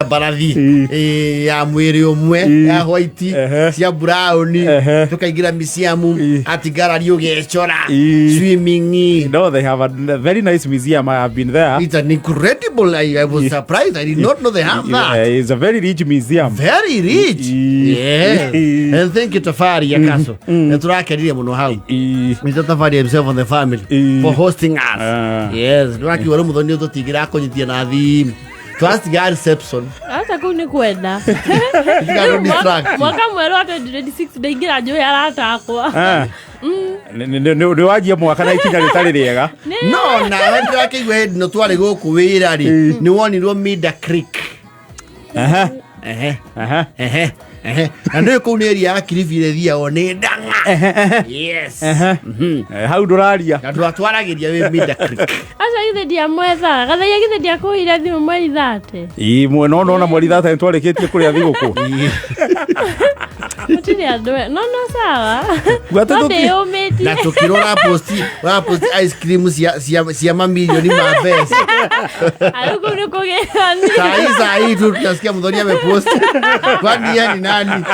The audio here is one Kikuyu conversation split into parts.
Mbarathi ya mwĩrĩ ũmwe ya white, cia brown, tũkaingĩra museum, art gallery, ũgecora, swimming. No, they have a very nice museum. I have been there. It's an incredible. I was surprised. I did not know they have that. It's a very rich museum. Very rich. Yes. And thank you, Tafari ya Kaso. Nĩ tũrakenire mũno hau. Mr. Tafari himself and the family for hosting us. Ah. Yes. Nĩwakiuga rĩu mũthoni tũtingĩra kũnyitia na thimũ. Twatiga reception. Acha kũu nĩ kwenda. Tiga Rĩu distract. Mwaka mwerũ wa 2026 ndaingĩra njũĩ arata akwa. Ah. Nĩ wanjia mwaka na ikinya rĩtarĩ rĩega. No nawe ndĩrakĩigua hĩndĩ ĩno twarĩ gũkũ wĩra rĩ, nĩ wonirwo Mida Creek. Ehe. Ehe. Ehe. Na nĩ kũu nĩ area ya Kilifi ĩrĩa ĩthiagwo nĩ ndang'a. Yes. Eh, hau ndũraria. Na ndwatwaragĩria wĩ Mida Creek. Aca githĩ ndiamwethaga gathaia, githĩ ndiakũhire thimũ mweri 30? Ii, no nona mweri 30 nĩtwarĩkĩtie kũrĩa thigũkũ. Mũtirĩ andũ no no sawa. Gwate No ndĩyũmĩtie. Na tũkĩrwo ũraposti ice cream cia mamirioni ma mbeca. Arĩ kũu nĩ kũgĩrani. Saa hii, saa hii tu tunasikia Muthoni amepost. Kwani yeye ni nani?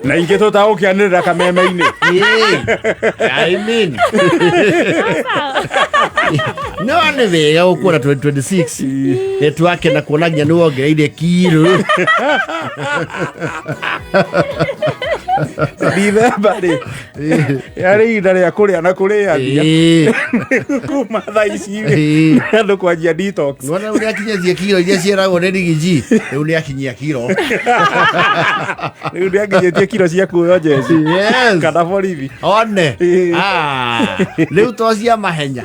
Na ingĩ tũtagũkĩanĩrĩra kameme-inĩ. Yeah. I mean. No nĩ wega gũkuona 2026. Nĩ twakena kuona nginya nĩ wongereire kiro. Dithemba rĩ yarĩ ihinda rĩa kũrĩa na kũrĩania. Kuma thaa ici rĩ, andũ kwanjia detox. Nĩwona rĩu nĩakinyĩtie kiro iria ciĩragwo nĩ rigiji. Rĩu nĩakinyia kiro. Rĩu nĩanginyĩtie kiro cia kuoyo njeci kana borithi. One. Ah, rĩu to cia mahenya.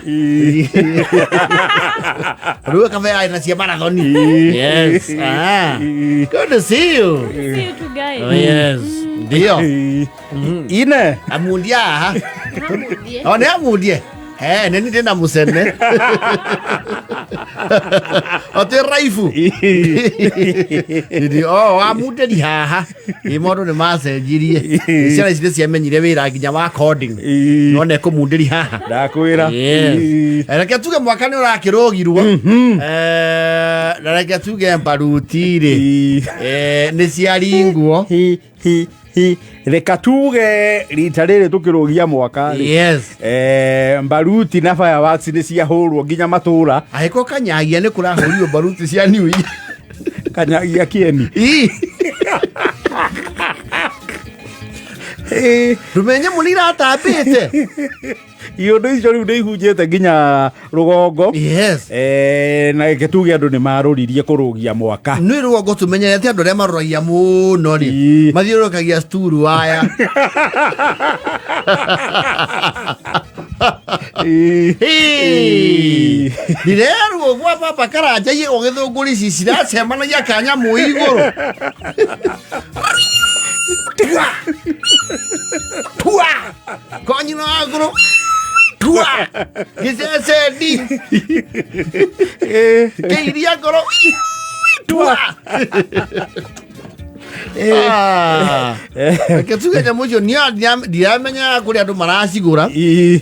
Rĩu kabe na cia marathoni. Yes. Ah. Good to see you. See you too, guys. Oh, yes. Ndio. Ine. Amundia haha. Amundie. O nĩ amundie. He, nĩ ndĩ na mũcene. Atĩ raibu. Ndĩ o amundĩri haha. Ĩ maũndũ nĩ macenjirie. Ciana ici nĩ ciamenyire wĩra nginya wa coding. No nĩ kũmundĩri haha. Ndakwĩra. Yes. Reke tuge mwaka nĩ ũrakĩrũgirwo. Na reke tuge mbaruti rĩ. Nĩ ciaringwo. Hi hi hi, reka tuge rita rĩrĩ tũkĩrũgia mwaka rĩ, mbaruti na fireworks nĩ ciahũrwo nginya matũra. Angĩkorwo kanyagia nĩ kũrahũrirwo mbaruti cia New Year. Kanyagia kĩeni. Ii. Ndũmenye mũno iratambĩte. Iũndũ icio rĩu nĩ ihunjĩte nginya rũgongo. Na reke tuge andũ nĩ marũririe kũrũgia mwaka. Nĩ rũgongo tũmenyerete andũ arĩa maroragia mũno rĩ, mathiũrũrũkagia sturu waya. Ndirerwo gwa baba karanja igego gĩthũngũri ici ciracemanagia kanyamũ igũrũ. Tua! Tua! Konyina wa ngũrũ. Tua! Gĩcecendi. Kĩiria ngoro. Tua! Ah. Reke tuge nyamũ icio ndiramenyaga kũrĩa andũ maracigũra,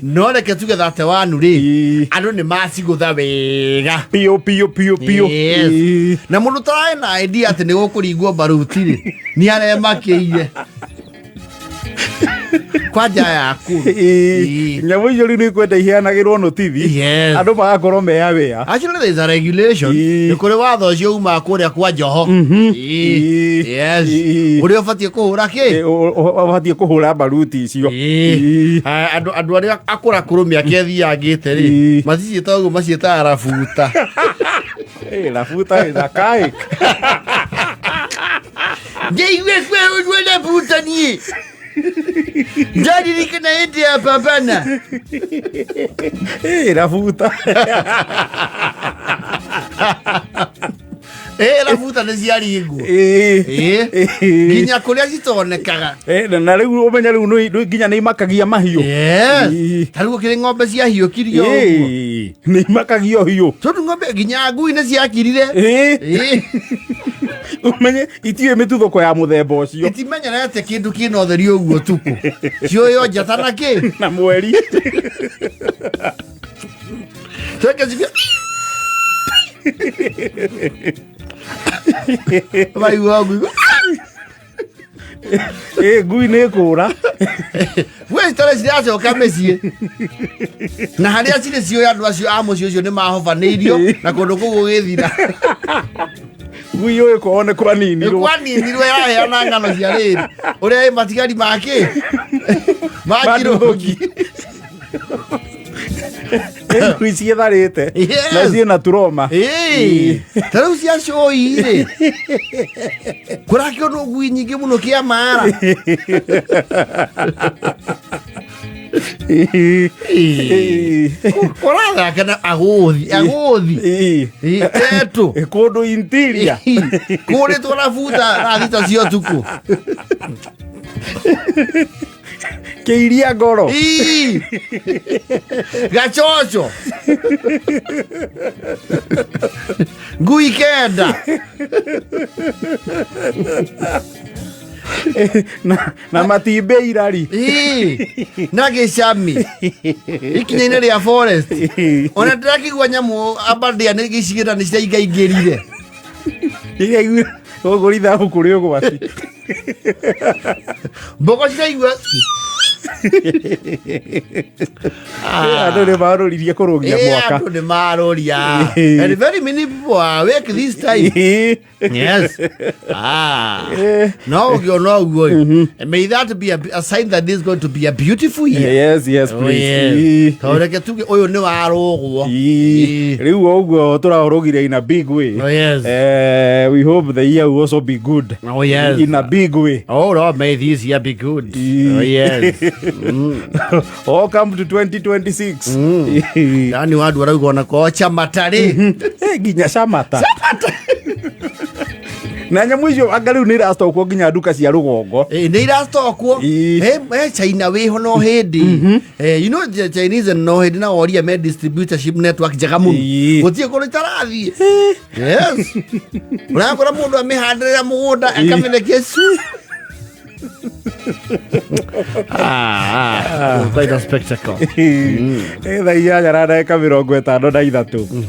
no reke tuge 31 rĩ, andũ nĩ macigũtha wega. Piũ piũ piũ piũ. Yes. Na mũndũ ũtararĩ na idea atĩ nĩ gũkũringwo mbaruti rĩ, nĩ aremakĩire kwanja yaku. Nyamũ icio rĩu nĩ kwenda iheanagĩrwo notithi. Andũ magakorwo me aware. Actually, there is a regulation. Nĩ kũrĩ watho ũcio umaga kũrĩa kwa Joho. Yes. Ũrĩa ũbatiĩ kũhũra kĩ? Ũbatiĩ kũhũra mbaruti icio. Ah, andũ arĩa akũrakũrũ mĩaka ĩthiangĩte rĩ, maticiĩtaga ũguo, maciĩtaga rabuta. Rabuta is archaic. Ndeigue kwĩhũrwo rabuta niĩ. Ndaririkana hĩndĩ ya babana. Rabuta. Rabuta nĩ ciaringwo. Nginya kũrĩa citonekaga. Na rĩu ũmenye rĩu nginya nĩ imakagia mahiũ. Yes. Ta rĩu gũkĩrĩ ng'ombe ciahiũkirio ũguo. Nĩ imakagio hiũ. Tondũ ng'ombe nginya ngui nĩ ciakirire. Ũmenye itiũĩ mĩtuthũko ya mũthemba ũcio. Itimenyerete kĩndũ kĩna ũtheri ũguo ũtukũ. Ciũywo njata na kĩ? Na mweri. Tweke cikia. Maigua ngui. Ĩ, ngui nĩ kũra. We citarĩ ciracoka mĩciĩ na harĩa cirĩ ciũĩ andũ acio a mũciĩ ũcio nĩ mahobanĩirio na kũndũ kũu gũgĩthira. Ngui ũyũ kwao nĩ kwaninirwo. Kwaninirwo, ĩraheana ng'ano cia rĩrĩ ũrĩa ĩ matigari makĩ makirũgi. Ĩ, ngui ciĩtharĩte na ciĩna turoma. Ĩĩ, ta rĩu cia cũi rĩ, kũrakĩonwo ngui nyingĩ mũno kĩa mara. Kũrathaka na agũthi agũthi. Ĩĩ, tetũ. Kũndũ interior. Kũrĩtwo na buta thaa 3 cia ũtukũ. Kĩiria ngoro. Ĩĩ. Gacoco ngui 9. Na matimbĩ irari. Ĩĩ. Na gĩcami ikinya-inĩ rĩa forest, ona ndĩrakĩigua nyamũ Aberdare nĩ gĩcigĩrĩra nĩ ciraingaingĩrire. Ikaigua gũkũ rithabu kũrĩ ũgwati. Mbogo ciraigua. Andũ nĩ marũririe kũrũgia mwaka. Andũ nĩ marũria and very many people are awake this time. Yes, ah. No ũngĩona ũguo ĩ, may that be a sign that this is going to be a beautiful year. Yes, Oh, please. yes. Tondũ reke tuge ũyũ nĩ warũgwo. Rĩu o ũguo tũrahũrũgire in a big way. Oh, yes. We hope the year will also be good. Oh, yes. In a big way. Oh Lord, may this year be good. Oh, yes. Welcome to 2026. Yani wandu arauga ona kwao chamatarĩ. Nginya camata na nyamũ icio anga rĩu nĩ iracokwo nginya nduka cia rũgongo. Nĩ iracokwo. He China wĩho no hĩndĩ. You know the Chinese no hĩndĩ na woria me distributorship network njega mũno. Gũtirĩ kũndũ itarathiĩ. Yes, ũrakora mũndũ amĩhandĩrĩra mũgũnda akamĩrekia cu. Ah, ah, quite a spectacle. Thaa 8 na ndagĩka 53.